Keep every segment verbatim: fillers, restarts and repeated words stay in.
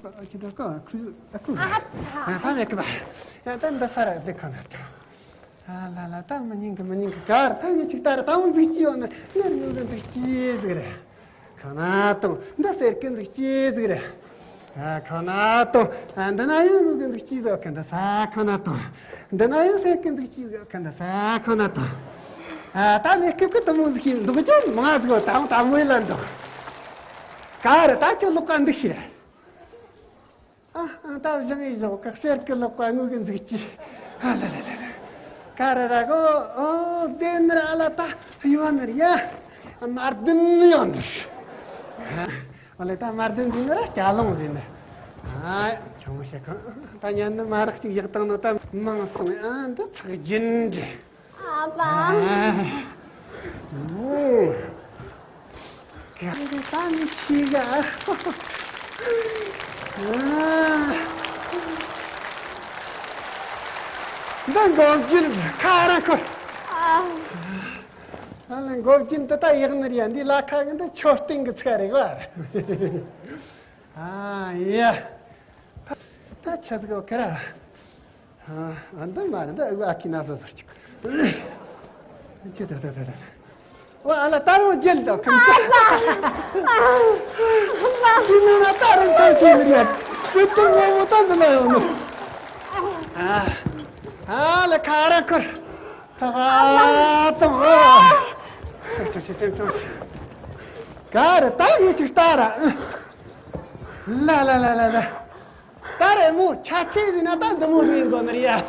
ཁྱེད་ད་ཀ་ཁུ་ཨ་ཁུ། ཨ་ཚ། ཨ་ཕ་མེད་གི་པ། ཡ་ད་འདི་ས་ར་འདི་ཁ་ན་ད། ཨ་ལ་ལ་ད་མི་ཉན་གི་མི་ཉན་གི། ག་ར་ད་ངས་ཅིག་ད་ར་ད་འོང་འཛུགས་ཀྱི་ཡོད་ན་ནི་རི་མོ་གི་འཛུགས་ཀྱི་ཟིག་རེད། ཁོ་ན་དང་འདི་གསེར་གི་འཛུགས་ཀྱི་ཟིག་རེད། ཨ་ཁོ་ན་དང་འདི་ན་ཡང་རི་མོ་གི་འཛུགས་ཀྱི་ཟིག་གི། འདི་ས་ཁོ་ན་དང་འདི་ན་ཡང་གསེར་གི་འཛུགས་ཀྱི་ཟིག་གི། འདི་ས་ཁོ་ན་དང་། ཨ་ད་ནི་སྐུ་སྐུ་དུ་མོ་ཟིག་ཤེས་འདུག་ཅང་མང་ཟིག་ད་འོང་ད་མོས་ལ་འདུག་ག་ར་ད་ཁྱོད་ལོག་ག་འདུག་ཤི་རེད། ཨ་ཨ་ད་བཞེངས་ཡི་བཞག་ག་གསེར་གི་ལག་པ་དངུལ་གི་འཛུགས་ཀྱི། ཨ་ལ་ལ་ལ་ལ། ག་ར་ར་གོ། ཨོ་བདེན་ནི་ར། ཨ་ལ་ད་ཡོད་ནི་ར་ཡ། དམར་ལྡན་ཡང་འདུག་ཨ་ལ་ད་དམར་ལྡན་ཟིན་ནི་ར་སྐྱ་ལོང་ཟིན་ནི། ཨ་ཆུང་ངུ་ཞིག་གང་ད་ཉན་ནི་མ་རག་ཅིག་ཡག་བཏང་ནོ་ད་མང་སོང་། ཨ་འདི་ཚགས་རྒྱུན་འདྲ། ཨ་ཕ། ཨ། ཨོ། ག་རེ་ད་ནི་ཤི་ག་ཨ། འདི་འགོག་རྒྱུན་ཁ་ར་ཁོ། ཨ། ཨ་ལ་འགོག་རྒྱུན་དེ་ད་ཡག་ནི་རེད་ཡ། འདི་ལ་ཁ་གི་འདི་མཆོད་རྟེན་གི་ཚིག་རེད་བ། ཨ་ཡ། ད་ཆ་ཟིག་ག་ར། ཨ་འདི་མ་རེད། འདི་ཨ་ཁི་ན་བཟོ་ཟེར་ཅིག་ཅི་ད་ད་ད་ད། ཨོ་ཨ་ལ་ད་རུང་རྒྱལ་དང་ཁམས་ཚ། འདི་ནང་ན་ད་རུང་ཐང་ཆེན་ཡོད་རེད། སྐུ་དུང་ངོ་མོ་ད་འདི་ན་ཡོང་ནོ། ཨ་ལ་ཁ་ར་ཁུར། ཐག་ཐག་ཨོ། སེམས་ཆུང་ཞིག་སེམས་ཆུང་ཞིག་ག་རེ་ད་ཡིན་ཅིག་ལྟ་ར། ལ་ལ་ལ་ལ་ལ། ད་རེ་མོ་ཁྱ་ཆེ་ཟིན་ན་ད་འདི་མོ་ཟིན་དགོས་ནི་རེད་ཡ།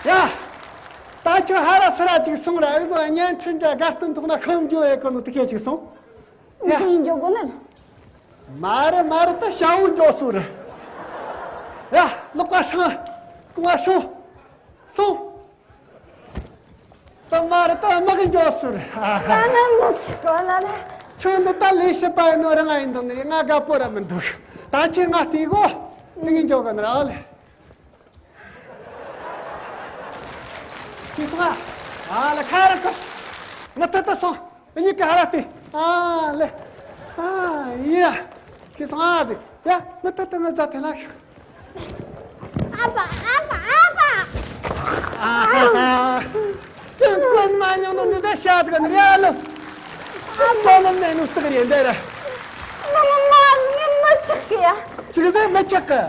ཡ། ད་ཁྱོད་ཧ་ར་སི་ར་ཅིག་སོང་ར། ཨུ་ཚོ་བརྙན་འཕྲིན་འདྲ་དགའ་སྟོན་ཐོག་ན་ཁོམ་འཇོག་ཡེ་གོ་ནོ་དེ་ཁྱེད་ཅིག་སོང་། ཡ། ཁྱེད་འཇོག་གོ་ནི། མ་རེད་མ་རེད། ད་ཞང་བོ་འཇོག་སོང་ར། ཡ། ལོག་པ་སང་། ཀུ་བ་སོང་། སོང་། ད་མ་རེད། ད་དམག་གི་མགྱོགས་སུ་རེད། ཨ་ཧ། ལ་ལ་མ་ཆི་གོ་ལ་ལ། ཁྱོད་འདི་ད་ལས་བྱེད་པ་ཡིན་ནོ་རང་ཡིན་དང་ནི་ང་དགའ་པོ་ར་མི་འདུག་ད་ཁྱེད་ང་བལྟས་གོ། མི་གི་མགྱོགས་ག་ནི་ར་ཨ་ལེ། ཁྱེད་སོང་ཨ། ཨ་ལེ་ཁ་ར་ཁོ། མི་ཐ་ཐ་སོང་། གཉིས་ཀ་ཧ་ར་སྟེ། ཨ་ལེ། ཨ་ཡ། ཁྱེད་སོང་ཨ་ཟེ། ཡ། མི་ཐ་ཐ་མི་ཟ་ཐེ་ལ་ཤོག་ཨ་ཕ། ཨ་ཕ། ཨ་ཕ། ཨ་ཧ་ཧ། ཅང་གོན་མ་མྱོང་ནོ་འདི་ད་ཤ་ཟ་ག་ནི་རེད་ཨ་ལོ། ཨ་ཕ། སོ་ནམ་མེད་ནོ་སྟག་རེད་འདི་ར། ང་མ་མ་ངས་མི་ཆགས་གི་ཡ། ཅི་གི་ཟེར་མི་ཆགས་གི།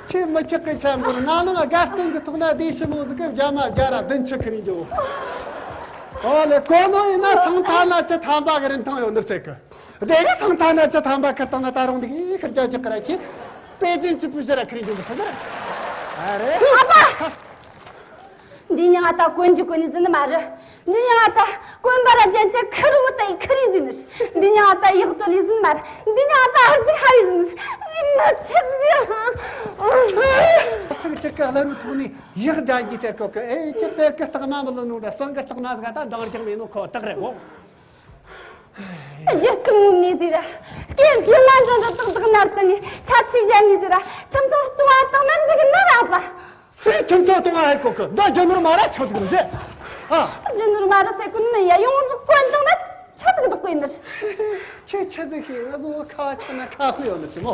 ཁྱེད་མི་ཆགས་གི་ཆ་འགོར། ང་ནང་དགའ་སྟོན་གི་ཐོག་ན་བདེ་ཞི་མོ་ཟིག་གི་རྒྱ་མ་རྒྱ་ར་བདུན་ཅུ་ཁི་རིང་འགྱོ། ཨོ་ལེ་གོ་ནོ་ཡིན་ན་སང་ཐ་ན་ཅི་ཐམ་པ་གི་རིན་ཐང་ཡོད་ནི་རེད་ཟེར་གི། དེ་གི་སང་ཐ་ན་ཅི་ཐམ་པ་ཁི་བཏང་ན་ད་རུང་འདི་གི་ཁིར་རྒྱ་ཅི་ཁི་ར་ཁྱེད། པེ་ཅིན་ཅི་པུ་ཞི་ར་ཁི་རིང་འགྱོ་གི་ཟེར་གི་ར། ཨ་རེ། འདི་ཉང་ང་ད་གོན་རྒྱུ་གོན་ནི་ཟིན་ནི་མ་རེད། འདི་ཉང་ང་ད་གོན་པ་ར་རྒྱན་ཆ་ཁི་རུ་ད་ཡི་ཁི་རི་ཟིན་ནི། འདི་ཉང་ང་ད་ཡག་ཏོ་ལི་ཟིན་མ་རེད། འདི་ཉང་ང་ད་ཨར་ཏི་ཁ་རི་ཟིན་ནི། ངས་མི་ཆད་གི། ཚིག་གཅིག་གི་བླ་རུ་ཐོག་ནས་ཡག་འདྲ་གྱི་ཟེར་གོ་གི། ཨེ་ཁྱེད་གསེར་གི་རྟགས་མ་མི་ལོ་ནོ་ར་སང་གི་རྟགས་མ་ཟིག་ད་འདང་རྒྱག་མེད་ནོ་ཁོ་ཐག་རེད་གོ། ཡག་གི་ངུ་ནི་ཟིག་ར། སྐྱེ་རྒྱུ་ང་འདྲ་འདྲ་ཏག་ཏག་ནར་ཏི་ནི་ཆ་ཆི་བཞག་ནི་ཟིག་ར། ཁྱིམ་ཚང་སྟོང་བ་དང་ན་འཇིག་ནི་ར་པ། སུས་ཁྱིམ་ཚང་སྟོང་བ་ཧེ་གོ་གི། འདི་རྒྱུ་ནོར་མ་ར་ཆགས་འདུག་ཟེ། ཨ། རྒྱུ་ནོར་མ་ར་ཟེར་གོ་ནི་ཡ། ཡོངས་སུ་བཀོད་བཏང་ན་ཆི་ཟིག་འདུག་གོ་ནི། ཁྱེད་ཆི་ཟིག་ཤེས། ང་ཚོ་ཁ་བ་ཆགས་ན་ཁ་དཔེ་ཡོད་ནི་ཆི་མོ།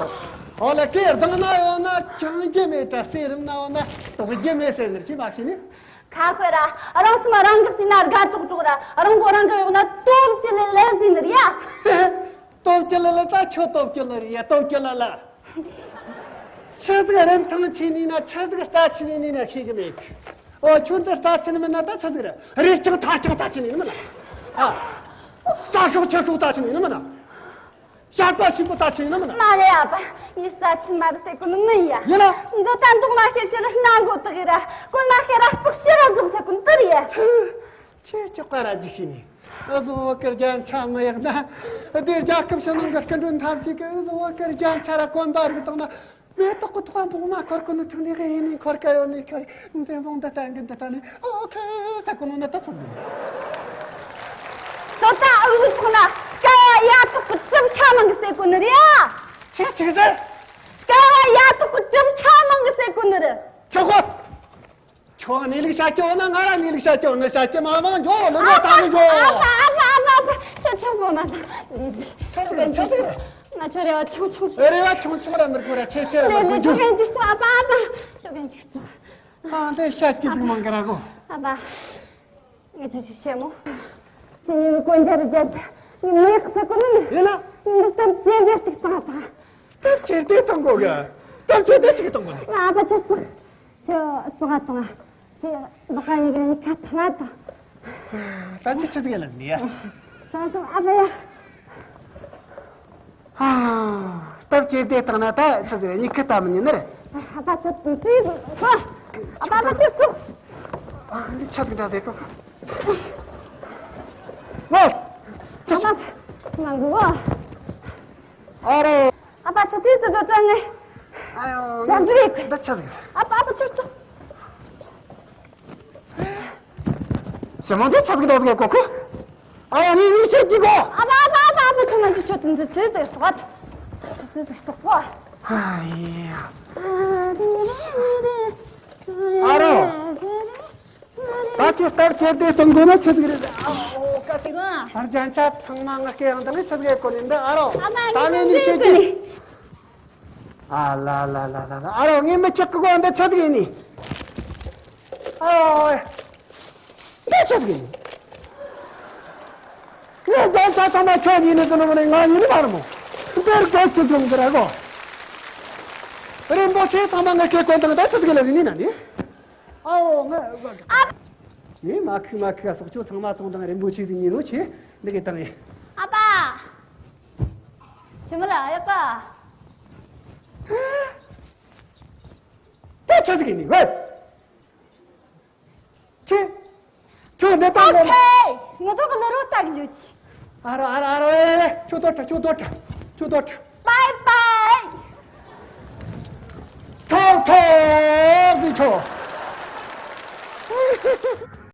ཨོ་ལེ་སྐེ་གདང་ན་ཡོད་ན་འཆང་རྒྱུ་མེད་དྲ། སེ་རིམ་ན་ཡོད་ན་དོགས་རྒྱུ་མེད་ཟེར་ནི་ཆི་མ་ཤེས་ནི། ཁ་དཔེ་ར་རང་སེམས་རང་གིས་ཟིན་ན་དགའ་ཀྲོག་ཀྲོག་ར། རང་མགོ་རང་གིས་གཡོག་ན་སྟོབས་ཅི་ལེ་ལེ་ཟིན་ནི་རེད་ཡ། སྟོབས་ཅི་ལེ་ལེ་ད་ཁྱོད་སྟོབས་ཅི་ལེ་རེད་ཡ། སྟོབས་ཅི་ལེ་ལེ། ཆི་ཟིག་རིན་ཐང་ཆེ་ནི་ན་ཆི་ཟིག་རྩ་ཆེ་ནི་ནི་ན་ཤེས་གི་མེད། ཨོ་ཁྱོད་འདི་རྩ་ཆེ་ནི་མིན་ན་ད་ཆི་ཟིག་རེད། རེ་རྐྱང་ཐག་རྐྱང་རྩ་ཆེ་ནི་ནི་མིན་ན། ཨ། རྩ་ཤོག་ཆེ་ཤོག་རྩ་ཆེ་ནི་ནི་མིན་ན། ཞགས་པ་ཞིམ་པོ་རྩ་ཆེ་ནི་མིན་ན། མ་རེད་ཨ་ཕ། ངས་རྩ་ཆེ་མ་རེད་ཟེར་གོ་ནི་མིན་ཡ། ཡིན་ན། འདི་ད་མདོག་མ་ཤེས་ཕྱིར་སྣ་མགོ་དག་ཡིན་ར། གོན་མ་ཤེས་ར་བཙོག་ཤེས་ར་བཙོག་ཟེར་གོ་ནི་དེ་རེད་ཡ། ཁྱེད་ཀྱི་བཀའ་ར་ཇི་ཤེས་ནས། ཨ་ཟོ་བོད་གི་རྒྱན་ཆ་མི་ཡག་ན། དེ་རྒྱལ་ཁབ་ཕྱི་ནང་གི་སྐུ་མགྲོན་ཐམས་ཅད་ཀྱིས་ཨ་ཟོ་བོད་གི་རྒྱན་ཆ་ར་གོན་པ་རིག་བཏང་ན། མེ་ཏོག་གི་ཐོག་འབུག་མ་འཁོར་གོ་ནི་ཐུག་ནས་ཨེ་ནས་འཁོར་ག་ཡོད་ནས་ཁྱོད་འདི་བོང་འདི་ལྟ་འདི་འདི་ལྟ་ནས་ཨོ་ཁེ་ཟེར་གོ་ནོ་ན་ད་ཚོད་འདུག་ད་ལྟ་ཨ་ཟོ་ཐོག་ན་སྐལ་བ་ཡ་ཐོག་གི་གྲུབ་ཆ་མང་གི་ཟེར་གོ་ནི་རེད་ཡ། ཁྱེད་ཆི་ཟེར། སྐལ་བ་ཡ་ཐོག་གི་གྲུབ་ཆ་མང་གི་ཟེར་གོ་ནི་རེད། ཁྱོད་ཁོ། ཁྱོད་གནས་ལུགས་བཤད་ཀྱི་འོ་ན་ང་ར་གནས་ལུགས་བཤད་ཀྱི་འོ་ན་བཤད་ཀྱི་མ་མང་འགྱོ་ལོ་ལོ་ད་ནི་འགྱོ། ཨ་ཕ་ཨ་ཕ་ཨ་ཕ་ ཁྱོད་ཆོག་གོ་མ་ད། ལེ་ལེ། ཆོག་ཟེར་ཆོག་ཟེར། ང་ཁྱོད་རེ་བ་ཆུང་ཆུང་ཟེར། རེ་བ་ཆུང་ཆུང་ར་མི་དགོས་ར་ཆེ་ཆེ་ར་ལེ་མི་ལེ། དགོས། ཆོག་གན་ཅིག་ཏོ། ཨ་ཕ་ཨ་ཕ། ཆོག་གན་ཅིག་ཏོ། ཨ་འདི་ཤ་ཅི་ཟིག་མང་གི་ར་གོ། ཨ་ཕ། ངས་ཅི་ཞིག་བྱེད་མོ། ཅི་ནི་ནི་གོན་རྒྱ་རུ་རྒྱ་ཆ། ནི་མི་ཡག་ས་གོ་ནི་ནི། ཡིན་ལ། ནི་འདི་སྟབས་ཅེ་འདི་ཅིག་བཏང་ད། སྟབས་ཅེ་འདི་བཏང་གོ་གི། སྟབས་ཅེ་འདི་ཅིག་བཏང་གོ་ནི། ང་ཨ་ཕ་ཆུ་ཚོད། ཁྱོད་རྩི་ག་བཏང་ང་། ཁྱོད་བདག་ག་ཡིན་གི་ནི་ཁ་ཐ་མ་དང་། ད་ཅི་ཆི་ཟིག་ལ་ཟིན་ཡ། ཅང་སོང་ཨ་ཕ་ཡ། ཧ། སྟབས་ཅི་བདེ་བཏང་ན་ད་ཆི་ཟིག་ལ་ཉི་ཁི་ལྟ་མི་ཉན་ནི་རེད། ཨ་ཕ་ཆུ་ཚོད་ཙི་ཟིག་གོ། ཨ་ཕ་ཕ་ཆུ་ཚོད། ཨ་འདི་ཆི་ཟིག་འདྲ་ཟེར་གོ། ཨ་ཕ་མ་འགུ་གོ། ཨ་རོ། ཨ་ཕ་ཆུ་ཚོད་ཙི་ཙི་ཙི་ནི། ཨ་ཡོ། ཅང་ཙི་རེད། ད་ཆི་ཟིག་ཨ་ཕ་ཨ་ཕ་ཆུ་ཚོད། ཞི་མོ་འདི་ཆ་ཟིག་འདྲ་ཟིག་གོ་གོ། ཨ་ཡ་ནི་ནི་ཤེས་ཀྱི་གོ། ཨ་ཕ་ཨ་ཕ་ཨ་ཕ་ཨ་ཕ་ཆུང་མ་ཅིག་ཆོད་དུ་འདི་ཚེ་ཟེར་སོག་ཨ། ཚེ་ཟེར་སོག་གོ། ཨ་ཡ། ཨ་རོ། ད་ཁྱོད་སྟབས་ཆེ་དེ་སྟོན་དགོས་ན་ཆི་ཟིག་རེད། ཨ་ཧོ་ཀ་ཅིག་ཨ་རྒྱན་ཆ་ཚང་མ་ང་སྐད་ཡང་དང་ནི་ཆི་ཟིག་གོ་ནི་འདི་ཨ་རོ། ཨ་མ་ད་ནི་ནི་ཤེས་ཀྱི། ཨ་ལ་ལ་ལ་ལ་ལ། ཨ་རོ་ངས་མི་ཆགས་གི་གོ་འདི་ཆི་ཟིག་ཡིན་ནི། ཨ་རོ། འདི་ཆི་ཟིག་ཡིན། ངས་རྒྱལ་ས་ཚང་མ་ཁྱོད་ཉིད་ནི་ཙི་ནུ་མ་ནི་ང་ཉིད་ནི་མ་རེད་མོ། འདིར་སྐད་ཅིག་སྒྲུང་གི་ར་གོ། རིན་པོ་ཆེ་ཚང་མ་ངས་སྐད་གོ་འདང་འདི་ཆི་ཟིག་ལ་ཟིན་ནི་ན་ནི། ཨའོ་ང་ཨ། ངས་མ་ཁུག་མ་ཁུག་ཨ་སོག་ཆོ་ཚང་མ་ཚོང་དང་རིན་པོ་ཆེ་ཟིན་ཉིན་ལོ་ཆེ་འདི་གི་བཏང་ཡིན། ཨ་ཕ། ཆི་མོ་ལ་ཡག་ག་ད་ཆི་ཟིག་ཡིན་ནི་ཝེ། ཁྱེད། ཁྱོད་འདི་ལྟ་ཨོ་ཁེ། ང་ཚོ་གི་ལི་རོ་ལྟ་གི་ཡོད་ཅི། ཨ་རོ་ཨ་རོ་ཨ་རོ་ཨེ། ཁྱོད་དོ་ཁྲ་ཁྱོད་དོ་ཁྲ། ཁྱོད་དོ་ཁྲ། བའི་བའི། ཁྱོད་ཁྱོད་ཟི་ཁྱོད།